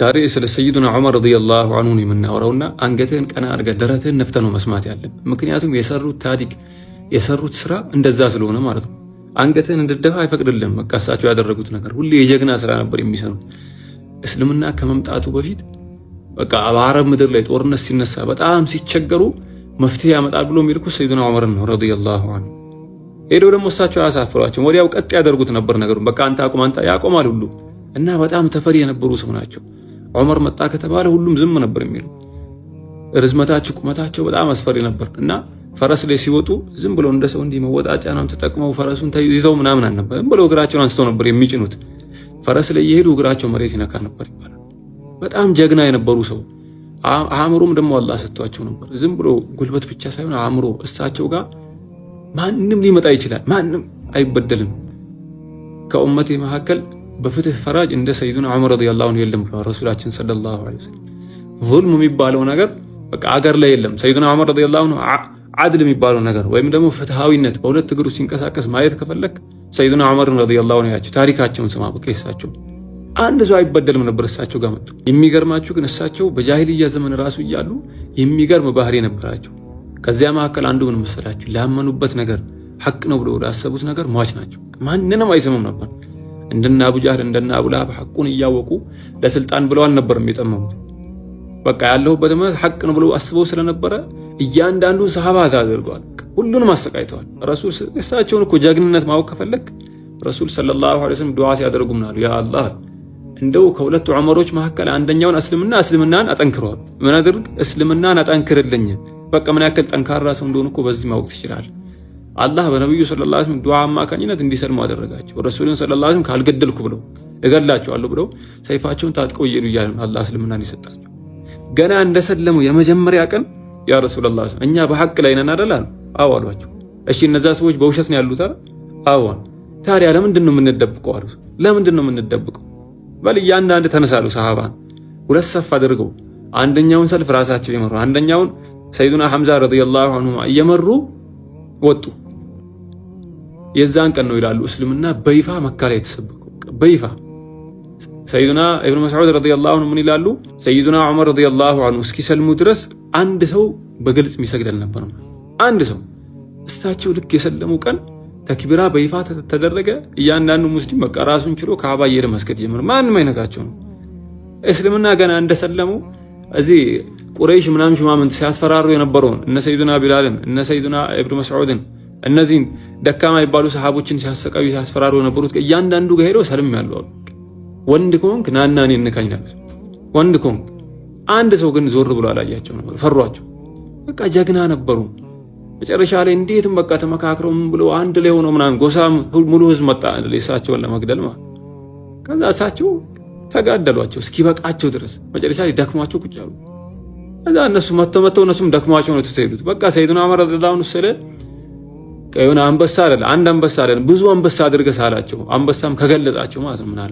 ዛሬ ስለ ሰይዱና ዑመር ረዲየላሁ ዐንሁ ነው የምናወራውና አንገትህን ቀና አድርገህ ደረትህን ነፍተህ ነው መስማት ያለብህ። ምክንያቱም የሰሩት ታሪክ፣ የሰሩት ስራ እንደዛ ስለሆነ ማለት ነው። አንገትህን እንድትደፋ አይፈቅድልህም። በቃ እሳቸው ያደረጉት ነገር ሁሌ የጀግና ስራ ነበር የሚሰሩት። እስልምና ከመምጣቱ በፊት በቃ በአረብ ምድር ላይ ጦርነት ሲነሳ፣ በጣም ሲቸገሩ መፍትሄ ያመጣል ብሎ የሚልኩ ሰይዱና ዑመርን ነው ረዲየላሁ ዐንሁ። ሄደው ደግሞ እሳቸው አያሳፍሯቸውም። ወዲያው ቀጥ ያደርጉት ነበር ነገሩን። በቃ አንተ አቁም፣ አንተ ያቆማል ሁሉ እና በጣም ተፈሪ የነበሩ ሰው ናቸው። ዑመር መጣ ከተባለ ሁሉም ዝም ነበር የሚሉ። ርዝመታቸው፣ ቁመታቸው በጣም አስፈሪ ነበር እና ፈረስ ላይ ሲወጡ ዝም ብለው እንደ ሰው እንዲህ መወጣጫ ነው ተጠቅመው ፈረሱን ይዘው ምናምን አልነበር። ዝም ብለው እግራቸውን አንስተው ነበር የሚጭኑት። ፈረስ ላይ እየሄዱ እግራቸው መሬት ይነካ ነበር ይባላል። በጣም ጀግና የነበሩ ሰው፣ አእምሮም ደግሞ አላህ ሰጥቷቸው ነበር። ዝም ብሎ ጉልበት ብቻ ሳይሆን አእምሮ፣ እሳቸው ጋር ማንም ሊመጣ ይችላል። ማንም አይበደልም። ከኡመቴ መካከል በፍትህ ፈራጅ እንደ ሰይዱና ዑመር ረዲየላሁ ዐንሁ የለም ብለዋል ረሱላችን ሰለላሁ ዐለይሂ ወሰለም። ዙልም የሚባለው ነገር በቃ አገር ላይ የለም። ሰይዱና ዑመር ረዲየላሁ ዐንሁ ዓድል የሚባለው ነገር ወይም ደግሞ ፍትሃዊነት በሁለት እግሩ ሲንቀሳቀስ ማየት ከፈለክ ሰይዱና ዑመርን ረዲየላሁ ዐንሁ ያቸው ታሪካቸውን ስማ። በቃ እሳቸው አንድ ሰው አይበደልም ነበር እሳቸው ጋር መጡ። የሚገርማችሁ ግን እሳቸው በጃሂልያ ዘመን ራሱ እያሉ የሚገርም ባህሪ ነበራቸው። ከዚያ መካከል አንዱ ምን መሰላችሁ? ላመኑበት ነገር፣ ሐቅ ነው ብሎ ላሰቡት ነገር ሟች ናቸው። ማንንም አይሰሙም ነበር። እንደነ አቡ ጃህል፣ እንደነ አቡ ለሀብ ሐቁን እያወቁ ለስልጣን ብለው አልነበረም የጠመሙት። በቃ ያለሁበት እምነት ሐቅ ነው ብለው አስበው ስለነበረ እያንዳንዱን ሰሃባ አድርገዋል። ሁሉንም አሰቃይተዋል። ረሱል እሳቸውን እኮ ጀግንነት ማወቅ ከፈለክ ረሱል ሰለላሁ ዐለይሂ ወሰለም ዱዓ ሲያደርጉ ምን አሉ? ያ አላህ፣ እንደው ከሁለቱ ዑመሮች መካከል አንደኛውን እስልምናን አጠንክረዋል። ምን አድርግ፣ እስልምናን አጠንክርልኝ። በቃ ምን ያክል ጠንካራ ሰው እንደሆኑ እኮ በዚህ ማወቅ ትችላለህ። አላህ በነቢዩ ሰለላሁ ዐለይሂ ወሰለም ዱዓ አማካኝነት እንዲሰልሙ አደረጋቸው። ረሱልን ሰለላሁ ዐለይሂ ወሰለም ካልገደልኩ ብለው፣ እገድላቸዋለሁ ብለው ሰይፋቸውን ታጥቀው እየሄዱ እያለ አላህ እስልምናን ይሰጣቸው። ገና እንደሰለሙ የመጀመሪያ ቀን ያ ረሱላህ፣ እኛ በሐቅ ላይ ነን አይደል አሉ። አዎ አሏቸው። እሺ፣ እነዛ ሰዎች በውሸት ነው ያሉት አይደል? አዎ። ታዲያ ለምንድን ነው የምንደብቀው አሉት። ለምንድን ነው የምንደብቀው? በል እያንዳንድ ተነሳሉ። ሰሃባን ሁለት ሰፍ አድርገው አንደኛውን ሰልፍ ራሳቸው የመሩ፣ አንደኛውን ሰይዱና ሐምዛ ረዲየላሁ ዐንሁ እየመሩ ወጡ። የዛን ቀን ነው ይላሉ እስልምና በይፋ መካ ላይ የተሰበከው በይፋ። ሰይዱና ኢብኑ መስዑድ ረዲየላሁ ዐንሁ ምን ይላሉ? ሰይዱና ዑመር ረዲየላሁ ዐንሁ እስኪሰልሙ ድረስ አንድ ሰው በግልጽ የሚሰግድ አልነበረም። አንድ ሰው። እሳቸው ልክ የሰለሙ ቀን ተክቢራ በይፋ ተደረገ። እያንዳንዱ ሙስሊም በቃ ራሱን ችሎ ካዕባ እየሄደ መስገድ ጀመረ። ማንም አይነካቸው ነው። እስልምና ገና እንደሰለሙ እዚህ ቁረይሽ ምናምን ሹማምንት ሲያስፈራሩ የነበረውን እነ ሰይዱና ቢላልን፣ እነ ሰይዱና ኢብኑ መስዑድን፣ እነዚህን ደካማ የሚባሉ ሰሃቦችን ሲያሰቃዩ ሲያስፈራሩ የነበሩት እያንዳንዱ ጋር ሄደው ሰልም ያሉ አሉ። ወንድ ከሆንክ ናና እኔን ንካኝ አሉት። ወንድ ከሆንክ። አንድ ሰው ግን ዞር ብሎ አላያቸው ነበር። ፈሯቸው። በቃ ጀግና ነበሩ። መጨረሻ ላይ እንዴትም በቃ ተመካክረው ምን ብሎ አንድ ላይ ሆኖ ምናምን ጎሳ ሙሉ ህዝብ መጣ እሳቸውን ለመግደል ማለት። ከዛ እሳቸው ተጋደሏቸው እስኪበቃቸው ድረስ። መጨረሻ ላይ ደክሟቸው ቁጭ አሉ። ከዛ እነሱ መተው መተው እነሱም ደክሟቸው ነው ትተው። በቃ ሰይዱና ዑመር ረዲየላሁ ዐንሁ ስለ የሆነ አንበሳ አይደለ፣ አንድ አንበሳ አይደለም፣ ብዙ አንበሳ አድርገህ ሳላቸው፣ አንበሳም ከገለጣቸው ማለት ነው። ምን አለ